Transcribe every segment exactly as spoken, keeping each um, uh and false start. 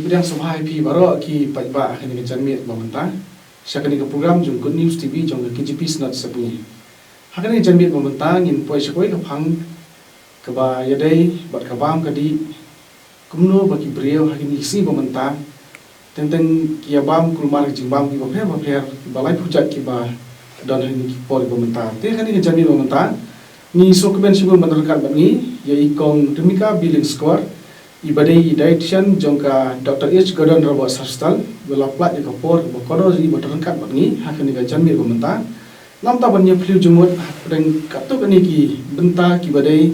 Pdiang sngewbha ïa phi baroh ki paidbah ha kane ka janmiet ba mynta sha kane ka program jong Good News T V jong ka K J P Synod Sepngi. Ha kane ka janmiet ba mynta ngin poi sha kawei ka phang kaba ïadei bad ka bam ka dih, kumno ba ki briew ha kine ki sngi ba mynta teng teng ki ïa bam kulmar ki jingbam kiba pher ba pher, kiba laiphew jait kiba don ha kine ki por ba mynta. Te ha kane ka janmiet ba mynta ngi sngewkmen shibun ban ryngkat bad ngi ïa i Kong Rimika B Lyngskor, iba dei i dietitian jong ka Doctor H Gordon Roberts Hospital, ba la pynlait ïa ka por ba kordor ïa i ban ryngkat bad ngi ha kane ka janmiet ba mynta. Namar ban ïa phylliew jingmut hapdeng katto katne ki bynta kiba dei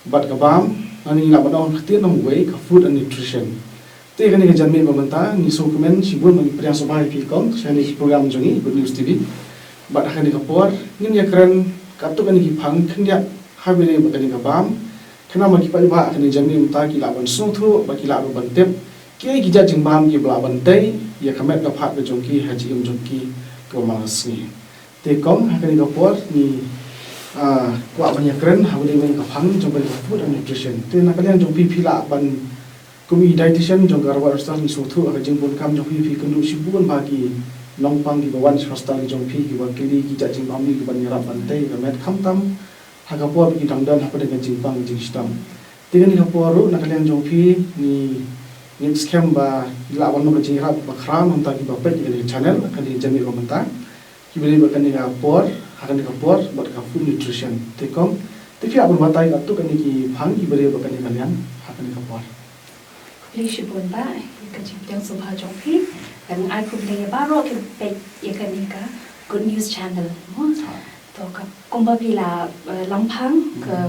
bad ka bam, lane ngi lah ban ong ha ka ktien nongwei ka food and nutrition. Te ha kane ka janmiet ba mynta ngi sngewkmen shibun ban pdiang sngewbha ïa phi Kong sha kane ka program jong ngi Good News T V. Bad ha kane ka por ngin ïa kren katto katne ki phang khyndiat ha kaba ïadei bad kane ka bam, khnang ba ki paidbah ha kane ka janmiet mynta ki lah ban sngewthuh bad ki lah ruh ban tip kiei ki jait jingbam kiba lah ban tei ïa ka met ka phad ka jong ki ha ka jingim jong ki kaba man la ka sngi. Te Kong, ha kane ka por ngi, ah, kwah ban ïa kren ha kaba ïadei bad ka phang jong ka food and nutrition. Te na ka liang jong phi, phi lah ban, kum i dietitian jong ka Roberts Hospital, ngi sngewthuh ha ka jingbun kam jong phi, phi kynduh shibun bha ki nongpang kiba wan sha ka hospital jong phi kiba kylli ki jait jingbam kiban ïarap ban tei ïa ka met, khamtam ha ka por ba ki dang don hapdeng ka jingpang jingshitom. Te ha kane ka por ruh na ka liang jong phi ngi, ngi skhem ba lah ban long ka jingïarap ba khraw na ka bynta kiba peit ïa kane ka channel ha kane ka janmiet ba mynta, kiba dei bad kane ka por, ha kane ka por bad ka food nutrition. Te Kong, te phi lah ban batai katto katne ki phang kiba dei bad kane ka liang ha kane ka por. Khublei shibun Bah ïa ka jingpdiang sngewbha jong phi. Bad ai khublei ïa baroh kiba peit ïa kane ka Good News Channel mo. To ka, kumba phi la, eh, long phang ka,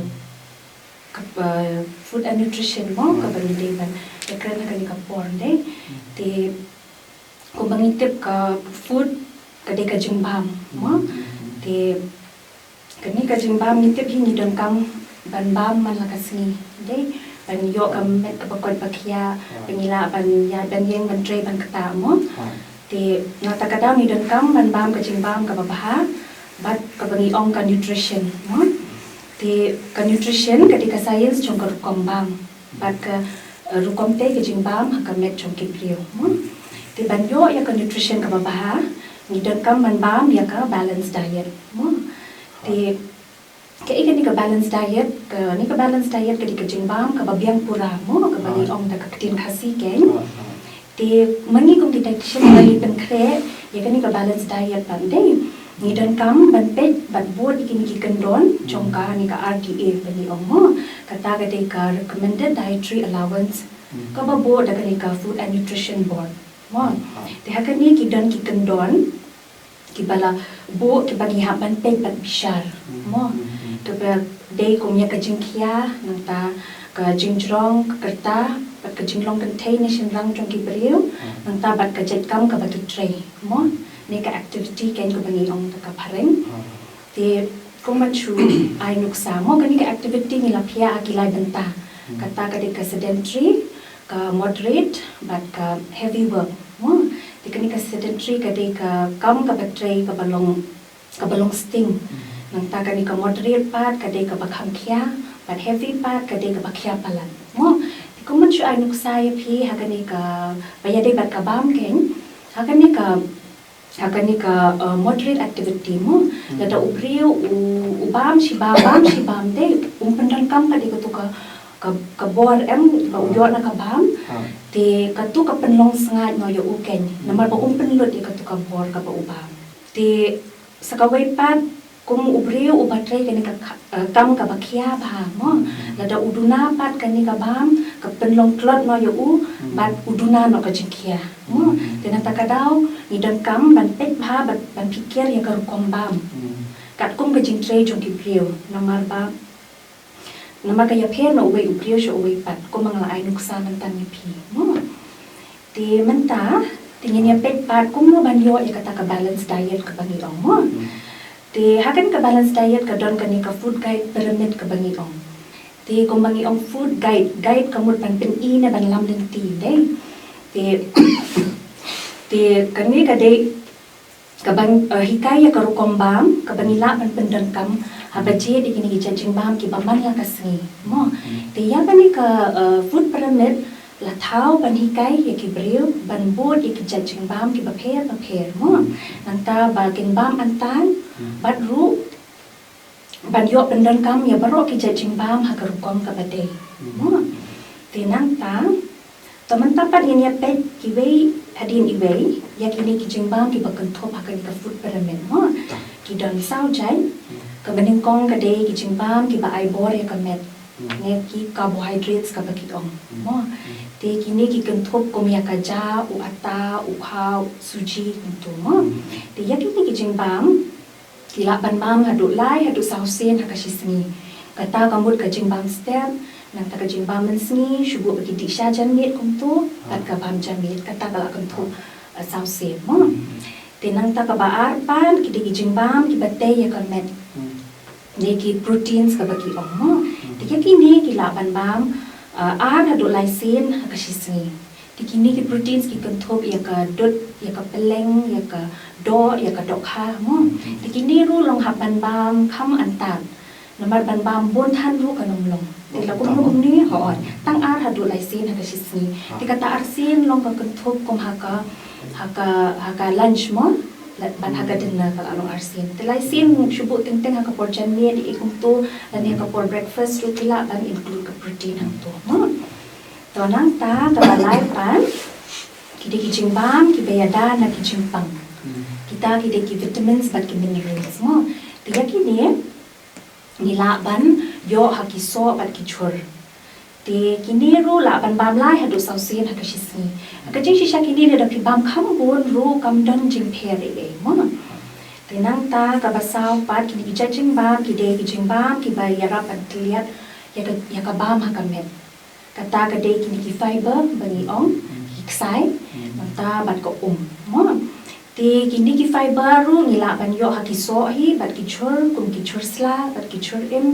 ka, eh, food and nutrition mo, kaba ngi dei ban ïa kren ha kane ka por dei. Te kumba ngi tip ka food ka dei ka jingbam mo. Te kane ka jingbam ngi tip hi ngi donkam ban bam man la ka sngi dei, ban ïoh ka met kaba koit ba khiah ba ngi lah ban ïa, ban ïeng ban trei ban ktah mo. Te na kata ka daw ngi donkam ban bam ka jingbam kaba bha bad kaba ngi ong ka nutrition mo. Te ka nutrition ka dei ka science jong ka rukom bam bad ka, eh, rukom tei ka jingbam ha ka met jong ki briew mo. Te ban ïoh ïa ka nutrition kaba bha ngi donkam ban bam ïa ka balanced diet mo. Te kaei kane ka balanced diet? Kane ka balanced diet ka dei ka jingbam kaba biang pura mo, kaba ngi ong da ka ktien Khasi keiñ. Te ma ngi kum ki dietitian ba ngi pynkhreh ïa kane ka balanced diet pat dei, ngi donkam ban peit bad bud ïa kine ki kyndon jong kane ka R D A ba ngi ong mo. Kata ka dei ka recommended dietary allowance kaba bud da kane ka Food and Nutrition Board mo. Te ha kane ki don ki kyndon kiba la buh kiba ngi hap ban peit bad bishar mo. Kaba dei kum ïa ka jingkhia, nangta ka jingjrong, ka kyrta bad ka jinglong kynthei ne shynrang jong ki briew, nangta bad ka jait kam kaba ki trei mo, ne ka activity keiñ kaba ngi ong da ka phareng. Te kum ban shu ai nuksa mo, kane ka activity ngi la phiah ha ki lai bynta. Kata ka dei ka sedentary, ka moderate bad ka heavy work mo. Te kane ka sedentary ka dei ka kam kaba trei kaba long, kaba long sting. Nangta kane ka moderate pat ka dei kaba kham khia, bad heavy pat ka dei kaba khia palat mo. Te kum ban shu ai nuksa ïa phi ha kane kaba ïadei bad ka bam keiñ, ha kane ka ha kane ka, uh, moderate activity mo. Lada u briew u, u bam shi bam, bam shi bam dei, um pyndonkam pat ïa katu ka, ka, ka bor em ba u ïoh na ka bam. Te katu ka pynlong sngaid noh ïa u keiñ, namar ba um pynlut ïa katu ka bor kaba u bam. Te sa kawei pat, kum u briew uba trei kane ka, ka, eh, kam kaba khia bha mo. Lada u duna pat kane ka bam, ka pynlong tlot noh ïa u bad u duna noh ka jingkhia mo. Te na kata ka daw ngi donkam ban peit bha bad ban pyrkhat ïa ka rukom bam katkum ka jingtrei jong ki briew, namar ba namar ka ïapher na uwei u briew sha uwei pat, kumba nga la ai nuksa mynta ïa phi mo. Te mynta te ngin ïa peit pat kumno ban ïoh ïa kata ka balanced diet kaba ngi ong mo. Te ha kane ka balanced diet ka don kane ka food guide pyramid kaba ngi ong. Te kumba ngi ong food guide, guide ka mut ban pyni ne ban lam lynti dei. Te te kane ka dei kaban, eh, hikai ïa ka rukom bam kaba ngi lah ban pyndonkam haba jied ïa kine ki jait jingbam kiba man la ka sngi mo. Te ïa kane ka, eh, food pyramid la thaw ban hikai ïa ki briew ban bud ïa ki jait jingbam kiba pher ba pher mo. Nangta ba kin bam antan bad ruh ban ïoh pyndonkam ïa baroh ki jait jingbam ha ka rukom kaba dei mo. Te nangta, to mynta pat ngin ïa peit kiwei hadien iwei ïa kine ki jingbam kiba kynthup ha kane ka food pyramid mo. Ki don saw jait. Kaba nyngkong ka dei ki jingbam kiba ai bor ïa ka met, ne ki carbohydrates kaba ki ong mo. Te kine ki kynthup kum ïa ka ja, u ata, u kha, u suji kumto mo. Te ïa kine ki jingbam ki lah ban bam haduh lai haduh saw sien ha ka shi sngi. Kata ka mut ka jingbam step, nangta ka jingbam mynsngi, shu buh ba ki dih sha janmiet kumto, bad ka bam janmiet, kata ka lah kynthup, uh, saw sien mo. Te nangta kaba ar pat ki dei ki jingbam kiba tei ïa ka met, ne ki proteins kaba ki ong mo. Te ïa kine ki lah ban bam, uh, ar haduh lai sien ha ka shi sngi. Te kine ki proteins ki kynthup ïa ka dud, ïa ka pylleng, ïa ka doh, ïa ka dohkha mo. Te kine ruh long hap ban bam kham antad. Namar ban bam bun than ruh kan ym long. Te la kumno kumne, hooid, tang ar haduh lai sien ha ka shi sngi. Te kata ar sien long ka kynthup kum ha ka, ha ka, ha ka lunch mo. Ban ha ka dinner ka lah long ar sien. Te lai sien shu buh teng teng ha ka por janmiet, ïa kumto, lane ha ka por breakfast ruh ki lah ban include ka protein hangto mo. To nangta kaba lai pat ki dei ki jingbam kiba ïada na ki jingpang. Kita ki dei ki vitamins bad ki minerals mo. Te ïa kine ngi lah ban ïoh ha ki soh bad ki jhur. Te kine ruh lah ban bam lai haduh saw sien ha ka shi sngi. Ha ka jingshisha kine lada phi bam kham bun ruh kam don jingpher ei ei mo. Te nangta kaba saw pat kine ki jait jingbam ki dei ki jingbam kiba ïarap ban tylliat ïa ka, ïa ka bam ha ka met. Kata ka dei kine ki fiber ba ngi ong, ki ksai, nangta bad ka um mo. Te kine ki fiber ruh ngi lah ban ïoh ha ki soh hi bad ki jhur, kum ki jhur sla bad ki jhur im.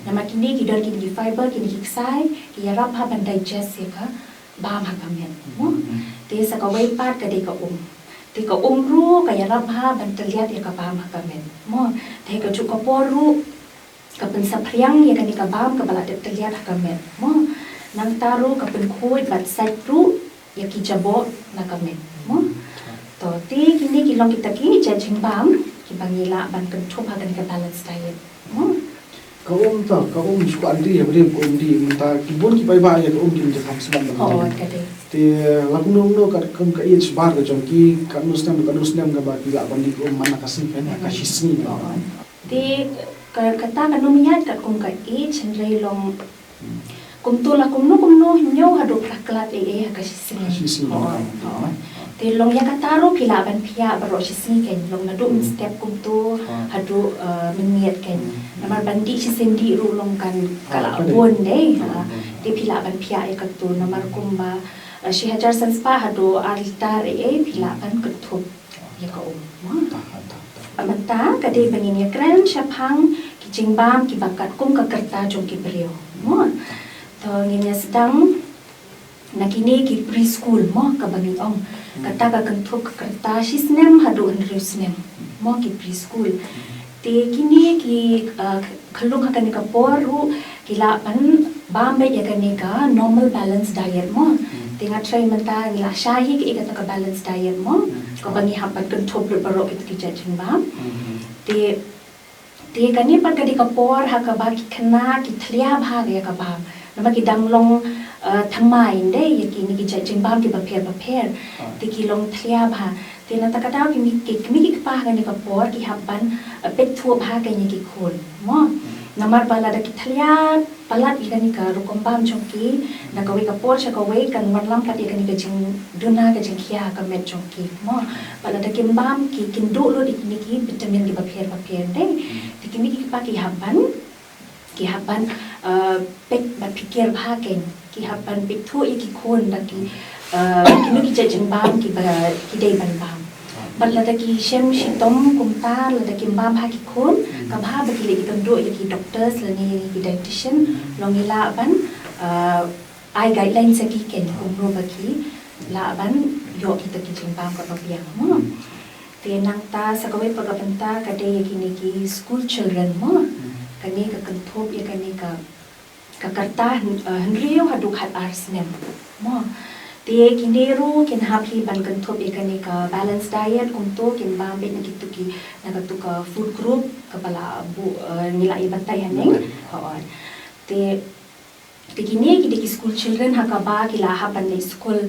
Namar kine ki don kine ki fiber, kine ki ksai ki ïarap ha ban digest ïa ka bam ha ka met mo. Te sa kawei pat ka dei ka um. Te ka um ruh ka ïarap ha ban tylliat ïa ka bam ha ka met mo. Te kajuh ka por ruh ka pynsaphriang ïa kane ka bam kaba la dep tylliat ha ka met mo. Nangta ruh ka pynkhuid bad sait ruh ïa ki jaboh na ka met mo. To te kine ki long kita ki jait jingbam kiba ngi lah ban kynthup ha kane ka balanced diet mo. Ka um, to ka um, shu kwah aunty ïa phi ka um, te mynta ki bun ki paidbah ïa ka um kim ju kham sngewbha. Hooid, ka dei. Te la kumno kumno katkum ka age bar ka jong ki, katno snem katno snem kaba ki lah ban dih ka um man la ka sngi, phin ha ka shi sngi. Hooid. Te ka, kata kan ym ïaid katkum ka age, hynrei long kumto la kumno kumno, hynñiew haduh phra klat ei ei ha ka shi sngi. Ha shi sngi. Hooid, hooid. Te long ïa kata ruh phi lah ban phiah baroh shi sngi kein, long naduh mynstep kumto haduh, eh, mynmiet kein. Namar ban dih shisien dih ruh long kan ka lah bun dei. Ha. Te phi lah ban phiah ïa kato namar kumba, eh, shi hajar san spah haduh ar litar ei ei phi lah ban kynthup ïa ka um mo. Mynta ka dei ba ngin ïa kren shaphang ki jingbam kiba katkum ka rta jong ki briew mo. To ngin ïa sdang na kine ki preschool mo, kaba ngi ong. Kata ka kynthup ka rta shi snem haduh hynriew snem mo, ki preschool. Te kine ki, uh, khyllung ha kane ka por ruh ki lah ban bam beit ïa kane ka normal balanced diet mo. Te nga tharai mynta ngi la shai hi kaei kata ka balanced diet mo, kaba ngi hap ban kynthup lut baroh kita ki jait jingbam. Te, te kane pat ka dei ka por ha kaba ki khynnah ki thlia bha ïa ka bam. Namar ki dang long, uh, thymmai ynda ïa kine ki jait jingbam kiba pher ba pher. Te ki long thlia bha. Te nangta ka daw kine ki, kine ki kpa ha kane ka por ki hap ban, eh, peit thuh bha kein ïa ki khun mo. Namar ba lada ki thlia palat ïa kane ka rukom bam jong ki na kawei ka por sha kawei, kan wanlam pat ïa kane ka jingduna ka jingkhia ha ka met jong ki mo. Ba lada kim bam ki, kin duh lut ïa kine ki vitamin kiba pher ba pher dei. Te kine ki kpa ki hap ban ki hap ban, uh, peit bad pyrkhat bha kein, ki hap ban peit thuh ïa ki khun da ki, uh, kino ki jait jingbam kiba ki dei ban bam. Bad lada ki shem shitom kumta, lada kim bam bha ki khun, ka bha ba ki leit ïakynduh ïa ki doctors lane ïa ki dietitian, long ngi lah ban, uh, ai guidelines ïa ki kein kumno ba ki lah ban ïoh kita ki jingbam kaba biang mo. Te nangta sa kawei pat ka bynta ka dei ïa kine ki school children mo. Kane ka kynthup ïa kane ka, ka rta hyn-, eh, hynriew haduh khatar snem. Mo. Te kine ruh kin hap hi ban kynthup ïa kane ka balanced diet, kumto kin bam beit na kitu ki, na katu ka food group kaba la buh, eh, ngi la ïa batai haneng. Hooid. Te, te kine ki dei ki school children ha kaba ki la hap ban leit school.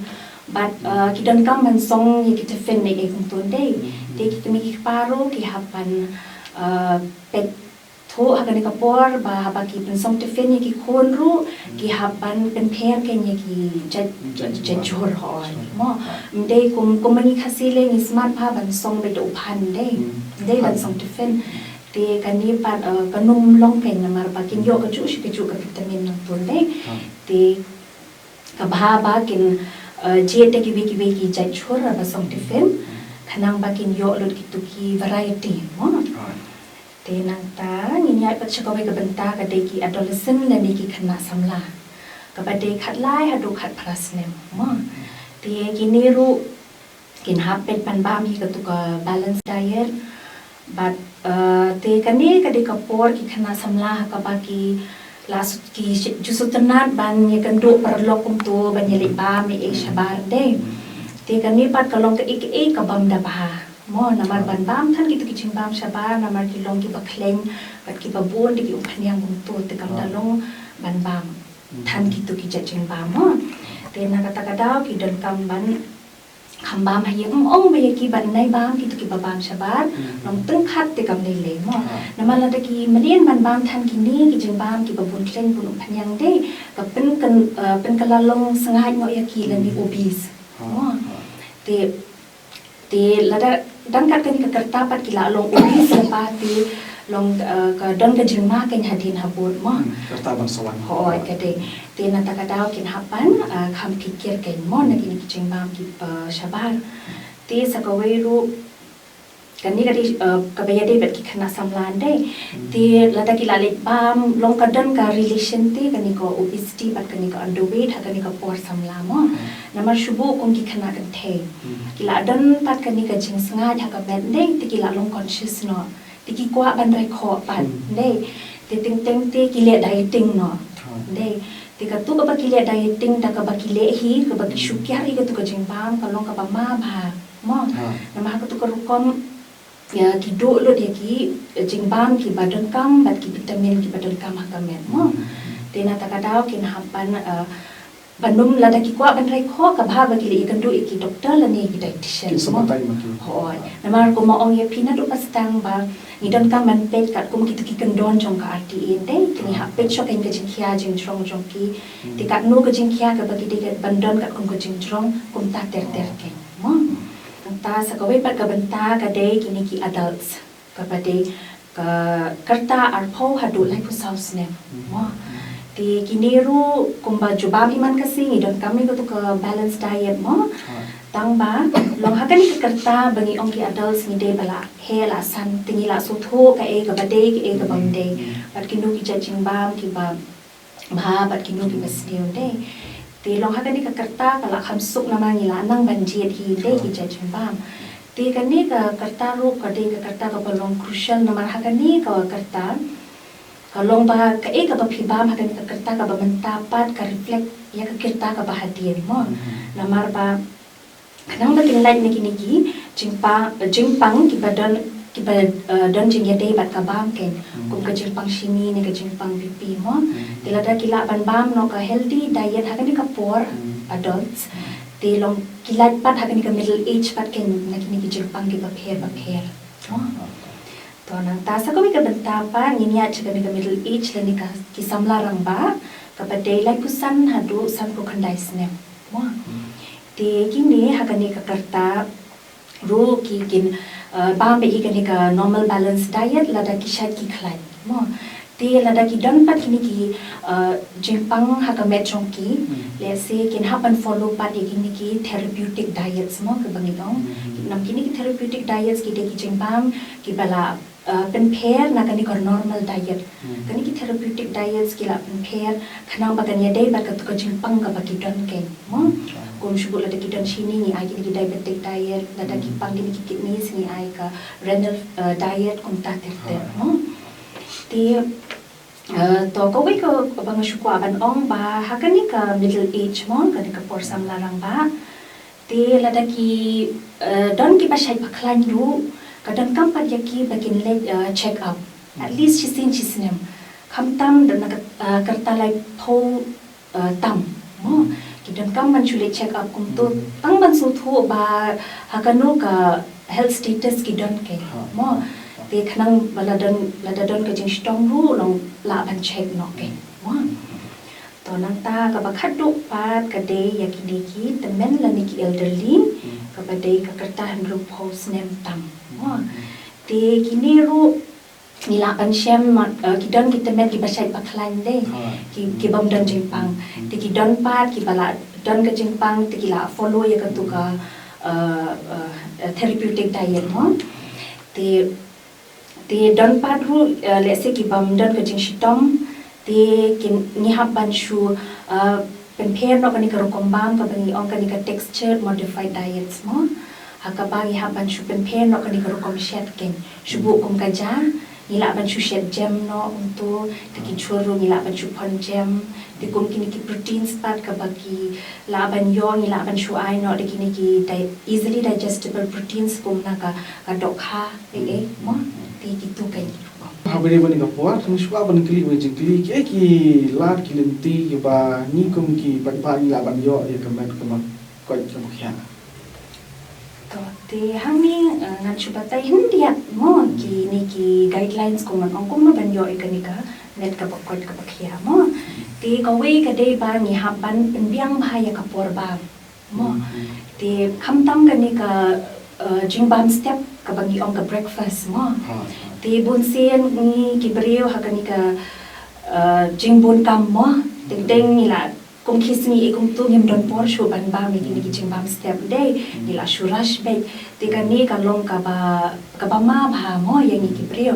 Bad, eh, ki donkam ban song ïa ki tiffin ne ei kumto dei. Te ki kmie ki kpa ruh ki hap ban, eh, peit thuh ha kane ka por ba haba ki pynsong tiffin ïa ki khun ruh ki hap ban pynpher kein ïa ki jait, jait jhur. Hooid. Mo. Ym dei kum, kum ma ngi Khasi lei ngi smat bha ban song beit da u phan dei. Ym dei ban song tiffin. Te kane pat, eh, kan ym long kein namar ba kin ïoh kajuh shi kajuh ka vitamin nangto dei. Te kaba haba kin, eh, jied da kiwei kiwei ki jait jhur haba song tiffin. Khnang ba kin ïoh lut kitu ki variety. Mo. Te nangta ngin ïaid pat sha kawei ka bynta ka dei ki adolescent lane ki khynnah samla. Kaba dei khatlai haduh khatphra snem. Mo. Te kine ruh kin hap beit ban bam hi katu ka balanced diet. Bad, eh, te kane ka dei ka por ki khynnah samla ha kaba ki la shu, ki ju sngewtynnat ban ïakynduh paralok kumto ban ïaleit bam ei ei shabar dei. Te kane pat ka long kaei kaei ka bam da bha. Mo, namar ban bam than kitu ki jingbam shabar namar ki long kiba khlaiñ bad kiba bun da ki umphniang kumto, te kam da long ban bam than kitu ki jait jingbam mo. Te na kata ka daw ki donkam ban kham bam ha ïing, ym ong ba ïa ki ban nai bam kitu kiba bam shabar, long tyngkhat te kam lei lei mo. Namar lada ki mlien ban bam than kine ki jingbam kiba bun khlaiñ bun umphniang dei ka pyn, eh, pynkylla long sngaid noh ïa ki lane obese. Mo. Te, te lada dang kat kane ka rta pat ki la long obese lypa te long, eh, ka don ka jingma kein hadien habud mo. Ka rta ban sa wan. Hooid, ka dei. Te na kata ka daw kin hap ban, eh, kham pyrkhat kein mo na kine ki jingbam kiba shabar. Te sa kawei ruh kane ka dei, eh, kaba ïadei bad ki khynnah samla dei. Te lada ki la leit bam long ka don ka relation te kane ka obesity bad kane ka underweight ha kane ka por samla mo. Namar shu buh kum ki khynnah kynthei ki la don pat kane ka jingsngaid ha ka met dei, te ki la long conscious noh. Te ki kwah ban rai khoh pat dei. Te teng teng te ki leh dieting noh. Dei. Te katu kaba ki leh dieting da kaba ki leh hi, kaba ki shu kiar hi katu ka jingbam ka long kaba ma bha mo. Namar ha katu ka rukom ïa ki duh lut ïa ki, eh, jingbam kiba donkam bad ki vitamin kiba donkam ha ka met mo. Te na kata ka daw kin hap ban, eh, ban ym, lada ki kwah ban rai khoh ka bha ba ki leit ïakynduh ïa ki doktor lane ïa ki dietitian mo. Hooid. Namar kumba ong ïa phi naduh ba sdang ba ngi donkam ban peit katkum kitu ki kyndon jong ka R T A dei, te ngi hap peit shwa kein ka jingkhia jingjrong jong ki. Te katno ka jingkhia kaba ki dei ban don katkum ka jingjrong kumta ter ter kein mo. Nangta sa kawei pat ka bynta ka dei kine ki adults. Kaba dei ka rta arphew haduh laiphew saw snem mo. Te kine ruh kumba ju bam hi man ka sngi, donkam hi katu ka balanced diet mo. Tang ba long ha kane ka rta ba ngi ong ki adults ngi dei ba la heh la san, te ngi la sngewthuh kaei kaba dei kaei kaba ym dei. Bad kino ki jait jingbam kiba bha bad kino kiba sniew dei. Te long ha kane ka rta ka la kham suk namar ngi la nang ban jied hi dei ki jait jingbam. Te kane ka rta ruh ka dei ka rta kaba long crucial namar ha kane ka rta ka long ba kaei kaba phi bam ha kane ka rta kaba mynta pat ka reflect ïa ka rta kaba hadien mo. Namar ba khnang ba kin lait na kine ki jingpang, jingpang kiba don, kiba, eh, don jingïadei bad ka bam kein. Kum ka jingpang shini ne ka jingpang B P mo. Te lada ki lah ban bam noh ka healthy diet ha kane ka por adults. Te long ki lait pat ha kane ka middle age pat kein na kine ki jingpang kiba pher ba pher. To nangta sa kawei ka bynta pat ngin ïaid sha kane ka middle age lane ka ki samla rangbah kaba dei laiphew san haduh sanphew khyndai snem. Mo. Te kine ha kane ka rta ruh ki kin, uh, bam beit ïa kane ka normal balanced diet lada ki shait ki khlaiñ. Mo. Te lada ki don pat kine ki, uh, jingpang ha ka met jong ki, let's say kin hap ban follow pat ïa kine ki therapeutic diets mo kaba ngi ong. Namar kine ki therapeutic diets ki dei ki jingbam kiba la uh, pynpher na kane ka normal diet. Kane ki therapeutic diets ki la pynpher khnang ba kan ïadei bad katu ka jingpang kaba ki don kein. Mo. Kum shu buh lada ki don shini ngi ai kine ki diabetic diet, lada ki pang kine ki kidneys ngi ai ka renal, uh, diet kumta ter ter. Mo. Te Uh, to kawei ka ba nga shu kwah ban ong ba ha kane ka middle age mo, kane ka por samla rangbah, te lada ki uh, don ki ba shait ba khlaiñ ruh, ka donkam pat ïa ki ba kin leit uh, check up at least shisien shisnem. Khamtam da na ka uh, ka rta laiphew uh, tam mo, ki donkam ban shu leit check up kumto, tang ban sngewthuh ba ha kano ka health status ki don kein mo. Te khnang ba la don, lada don ka jingshitom ruh long lah ban check noh kein mo. To nangta kaba khatduh pat ka dei ïa kine ki tymmen lane ki elderly, kaba dei ka rta hynriewphew snem tam mo. Te kine ruh ngi lah ban shem, uh, ki don ki tymmen ki ba shait ba khlaiñ dei, ki, ki bym don jingpang. Te ki don pat ki ba la don ka jingpang, te ki la follow ïa katu ka uh, uh, therapeutic diet mo. Te te don pat ruh uh, lehse ki bym don ka jingshitom, te kin, ngi hap ban shu uh, pynpher noh kane ka rukom bam kaba ngi ong kane ka texture modified diets mo. Ha kaba ngi hap ban shu pynpher noh kane ka rukom shet kein. Shu buh kum ka ja, ngi lah ban shu shet jem noh kumto, te ki chur ruh ngi lah ban shu phon jem, te kum kine ki proteins pat kaba ki lah ban ïoh ngi lah ban shu ai noh da kine ki di- easily digestible proteins kum na ka, ka dohkha, eh, eh, mo, te kitu kein ki rukom. Haba dei ban ka por, tang shu ban kylli, ban jingkylli, ki, ki lad ki lynti kiba ngi kum ki paidbah ngi lah ban ïoh ïa ka met kaba koit kaba khiah. To te hangne uh, ngan shu batai hyndiat mo kine ki guidelines kum ngan ong kumno ban ïoh ïa kane ka met kaba koit kaba khiah mo. Te kawei ka dei ba ngi hap ban pynbiang bha ïa ka por bam mo. Te khamtam kane ka uh, jingbam step kaba ngi ong ka breakfast mo. Te bunsien ngi ki briew ha kane ka uh, jingbun kam mo, teng teng ngi la kum ki sngi eh kumto ngim don por shuh ban bam ïa kine ki jingbam step dei, ngi la shu rush beit. Te kane ka long kaba, kaba ma bha mo ïa ngi ki briew.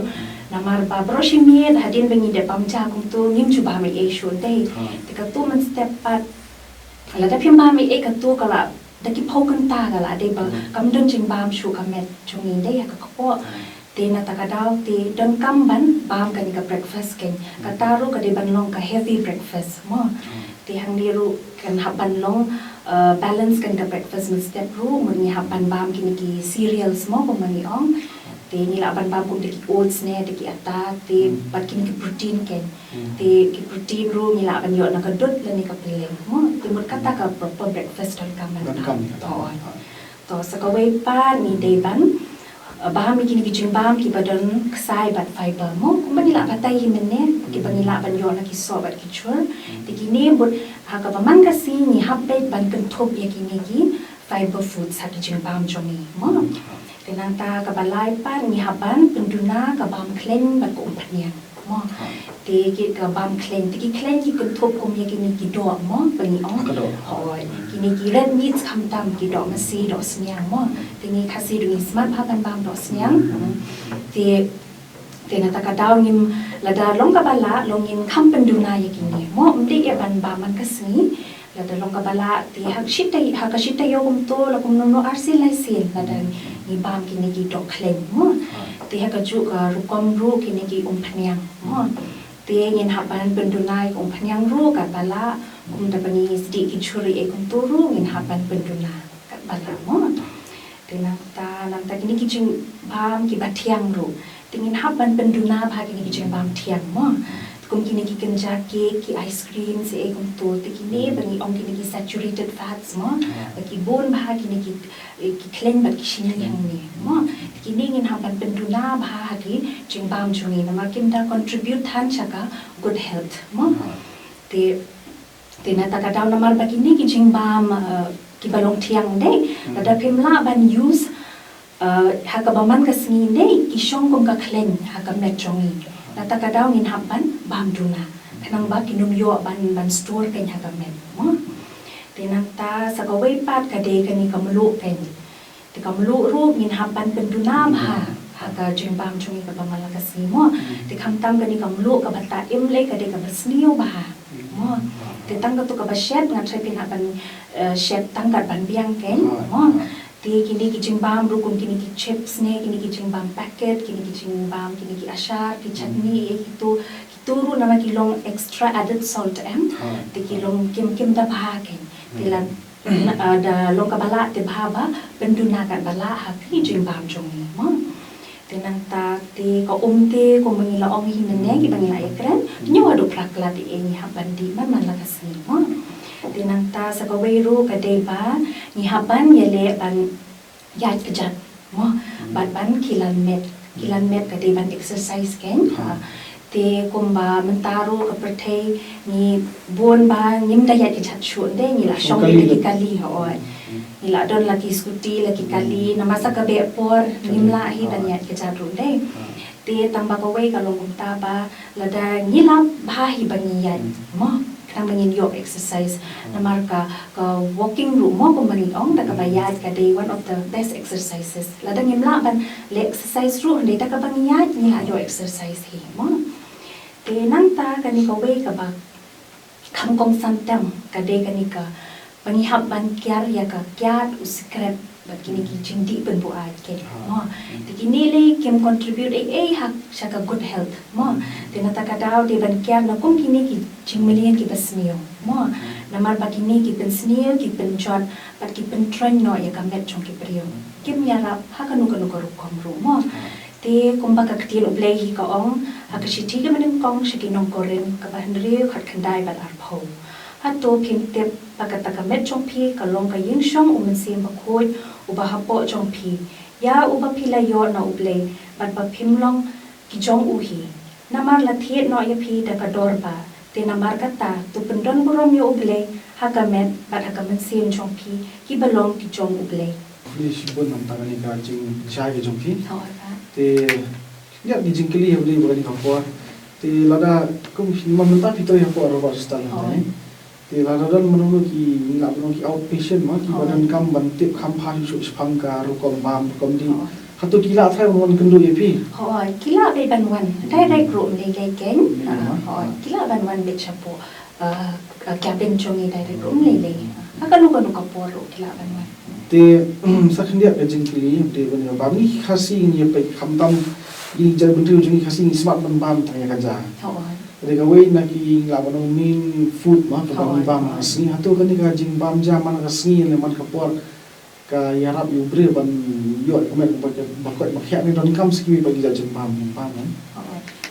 Namar ba baroh shi miet hadien ba ngi dep bam ja kumto ngim ju bam ei ei shuh dei. Te katu mynstep pat lada phim bam ei ei katu ka la da ki phew kynta ka la dei ba kam don jingbam shuh ka met jong ngi dei ha ka kpoh. Te na kata ka daw te donkam ban bam kane ka breakfast kein. Kata ruh ka dei ban long ka heavy breakfast mo. Te hangne ruh kan hap ban long uh, balance kane ka breakfast mynstep ruh, mut ngi hap ban bam kine ki cereals mo kumba ngi ong. Te ngi lah ban bam kum da ki oats ne da ki atta, te bad kine ki protein kein. Te ki protein ruh ngi lah ban ïoh na ka dud lane ka pylleng mo. Te mut kata ka proper breakfast donkam ban bam. To sa kawei pat ngi dei ban uh, bam ïa kine ki jingbam kiba don ksai bad fiber mo, kumba ngi lah batai hi mynne, kiba ngi lah ban ïoh na ki soh bad ki chur. Te kine mut ha kaba man ka sngi ngi hap beit ban kynthup ïa kine ki fiber foods ha ki jingbam jong ngi mo. Te nangta kaba lai pat ngi hap ban pynduna ka bam khleiñ bad ka umphniang mo. Te ki ka bam khleiñ, te ki khleiñ ki kynthup kum ïa kine ki doh mo, ba ngi ong. Hooid, kine ki red meats khamtam, ki doh masi, doh sniang mo. Te ngi Khasi ruh ngi smat bha ban bam doh sniang. Te te na kata ka daw ngim, lada long kaba lah long ngin kham pynduna ïa kine mo, ym dei ïa ban bam man ka sngi. Lada long kaba lah te ha ka shi tai, ha ka shi taïew kumto la kumno kumno arsien laisien lada ngi bam kine ki doh khleiñ mo. Te ha kajuh ka rukom ruh kine ki umphniang mo. Te ngin hap ban pynduna ïa ka umphniang ruh katba lah, kumta ba ngi sdih ki chur ei ei kumto ruh ngin hap ban pynduna katba lah mo. Te nangta, nangta kine ki jingbam kiba thiang ruh, te ngin hap ban pynduna bha kine ki jingbam thiang mo. Te kum kine ki kynja cake, ki ice cream, ei ei kumto, te kine ba ngi ong kine ki saturated fats mo, ba ki bun bha kine ki, eh, ki khleiñ bad ki shini hangne mo. Te kine ngin hap ban pynduna bha ha ki jingbam jong ngi namar kim da contribute than sha ka good health mo. Te te na kata ka daw namar ba kine ki jingbam, uh, kiba long thiang dei, lada phim lah ban use uh, ha kaba man ka sngi dei, ki shong kum ka khleiñ ha ka met jong ngi. Na kata ka daw ngin hap ban bam duna, khnang ba kin ym ïoh ban, ban store kein ha ka met mo. Te nangta sa kawei pat ka dei kane ka mluh kein. Te ka mluh ruh ngin hap ban pynduna bha ha ka jingbam jong ngi kaba man la ka sngi mo. Te khamtam kane ka mluh kaba ta im lei ka dei kaba sniew bha mo. Te tang katu kaba shet nga tharai phin hap ban, eh, shet tang kat ban biang kein mo. Te kine ki jingbam ruh kum kine ki chips ne, kine ki jingbam packet, kine ki jingbam, kine ki ashar, ki chutney, eh, kitu, ki Turu namar ki long extra added salt em. Te ki long kim, kim da bha kein. Te la, ah, da long kaba lah te bha ba pynduna katba lah ha ki jingbam jong ngi mo. Te nangta te ka um te kumba ngi la ong hi mynne kiba ngi la ïakren, ñiew haduh phra klat ïa ngi hap ban dih man man la ka sngi mo. Te nangta sa kawei ruh ka dei ba ngi hap ban ïaleh ban ïaid kjat mo. Bad ban kilan met, kilan met ka dei ban exercise kein. Te kumba mynta ruh ka pyrthei ngi bun ba ngim da ïaid kjat shuh, nde ngi la shong ïa ki kali, hooid. Ngi la don la ki scooty, la ki kali, namar sa ka beh por ngim lah hi ban ïaid kjat ruh, nde. Te tang ba kawei ka long kumta ba lada ngi la bha hi ba ngi ïaid mo, khnang ba ngin ïoh exercise. Namar ka, ka walking ruh mo kumba ngi ong, da kaba ïaid ka dei one of the best exercises. Lada ngim lah ban leh exercise ruh, hynrei da kaba ngi ïaid ngi la ïoh exercise hi mo. Te nangta kane kawei kaba kham kongsan tam ka dei kane kaba ngi hap ban kiar ïa ka kiad, u sikrep bad kine ki jingdih pynbuaid kein mo. Te kine lei kim contribute ei ei ha sha ka good health mo. Te nangta ka daw dei ban kiar na kum kine ki jingmlien kiba sniew mo. Namar ba kine ki pynsniew, ki pynjot bad ki pyntroiñ noh ïa ka met jong ki briew. Kim ïarap ha kano kano ka rukom ruh mo. Te kumba ka ktien U Blei hi ka ong ha ka shithi kaba nyngkong sha ki nong Korinth kaba hynriew, khatkhyndai bad arphew. Hato phim tip ba kata ka met jong phi ka long ka ïingshong U Mynsiem Bakhuid uba hapoh jong phi, ïa uba phi la ïoh na U Blei, bad ba phim long ki jong u hi? Namar la thied noh ïa phi da ka dor ba. Te namar kata to pyndon burom ïa U Blei ha ka met bad ha ka mynsiem jong phi, kiba long ki jong U Blei. Khublei shibun namar kane ka jingshai ka jong phi. Te ïa ki jingkylli ha kane ka por. Te lada kum ma mynta phi trei hapoh Robert Hospital, te lada don mano ki, ngi lah ban ong ki outpatient mo, kiba donkam ban tip kham bha shuh shaphang ka rukom bam rukom dih, hato ki lah trai ban wan kynduh ïa phi? Hooid, ki lah beit ban wan direct ruh, ym lei lei kein. Hooid, ki lah ban wan beit shapoh, ah, ka cabin jong ngi direct ruh, ym lei lei. Ha kano kano ka por ruh ki lah ban wan. Te sa khyndiat ka jingkylli, te ban ïa bam, ngi Khasi ngi ïa peit khamtam, ngi jaitbynriew jong ngi Khasi ngi smat ban bam tang ïa ka ja. Te kawei na ki, ngi lah ban ong main food mo kaba ngi bam ha ka sngi. Hato kane ka jingbam ja man ka sngi ne man ka por ka ïarap ïa u briew ban ïoh ka met ba koit ba khiah, ne donkam sa kiwei pat ki jait jingbam, bam ne?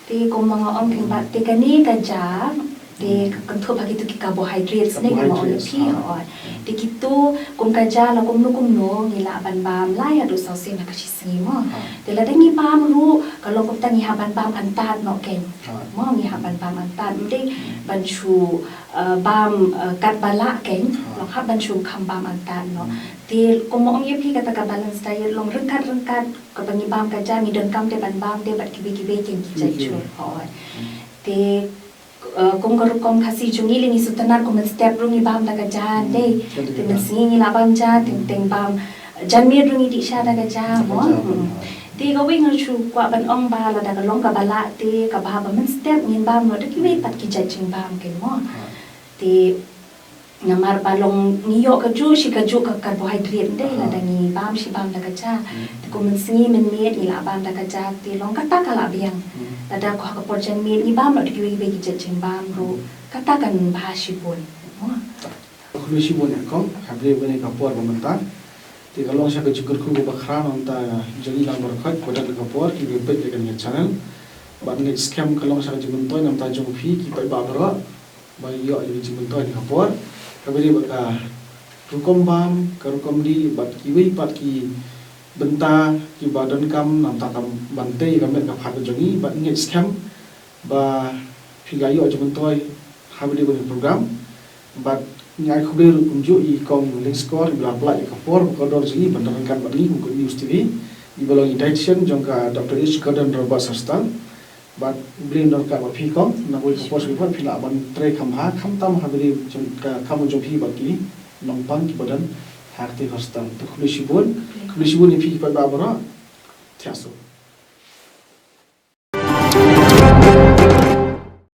Te kumba nga ong, te kane ka ja te ka kynthup ha kito ki carbohydrates ne, kumba nga ong ïa phi. Hooid. Te kito kum ka ja la kumno kumno ngi lah ban bam lai haduh saw sien ha ka shi sngi mo. Te lada ngi bam ruh ka long kumta ngi hap ban bam antad noh kein. Mo, ngi hap ban bam antad, ym dei ban shu, eh, bam, eh, katba lah kein. Long hap ban shu kham bam antad noh. Te kumba ong ïa phi kata ka balance diet long ryngkat ryngkat kaba ngi bam ka ja, ngi donkam te ban bam te bad kiwei kiwei kein ki jait jhur. Hooid. Te, eh, kum ka rukom Khasi jong ngi lei ngi sngewtynnat kum mynstep ruh ngi bam da ka ja, dei. Te mynsngi ngi lah bam ja, teng teng bam janmiet ruh ngi dih sha da ka ja mo. Te kawei nga shu kwah ban ong ba lada ka long kaba lah te kaba haba mynstep ngin bam noh da kiwei pat ki jait jingbam kein mo. Te namar ba long ngi ïoh kajuh shi kajuh ka carbohydrate, dei, lada ngi bam shi bam da ka ja. Te kum mynsngi mynmiet ngi lah bam da ka ja, te long kata ka lah biang. Lada ko ha ka por janmiet ngi bam noh da kiwei kiwei ki jait jingbam ruh, kata kan bha shibun. Mo. Khublei shibun ïa kong, ha kane ka por ba mynta. Te ka long sha ka jingkyrkhu kaba khraw na ka bynta jong ngi lang baroh khoit kiba don ha ka por kiba peit ïa kane ka channel. Bad ngeit skhem ka long sha ka jingmyntoi na ka bynta jong phi ki paidbah baroh. Ba ïoh ïa ka jingmyntoi ha kane ka por kaba ïadei bad ka rukom bam, ka rukom dih bad kiwei pat ki bynta kiba donkam na ka bynta ka ban tei ïa ka met ka phad ka jong ngi. Bad ngeit skhem ba phi la ïoh jingmyntoi ha kaba ïadei bad kane ka program. Bad ngi ai khublei ruh kumjuh ïa i kong Lyngskor iba la pynlait ïa ka por bad ka kordor jong i ban don ryngkat bad ngi kum ka News T V, iba long i dietitian jong ka Doctor H Gordon Roberts Hospital. Bad U Blei un don ryngkat bad phi kong, na kawei ka por sha kawei phi lah ban trei kham bha khamtam ha kaba ïadei jong ka kam jong phi bad ki nongpang kiba don ha katei ka hospital. Te khublei shibun, khublei shibun ïa phi ki paidbah baroh. Thiah suk.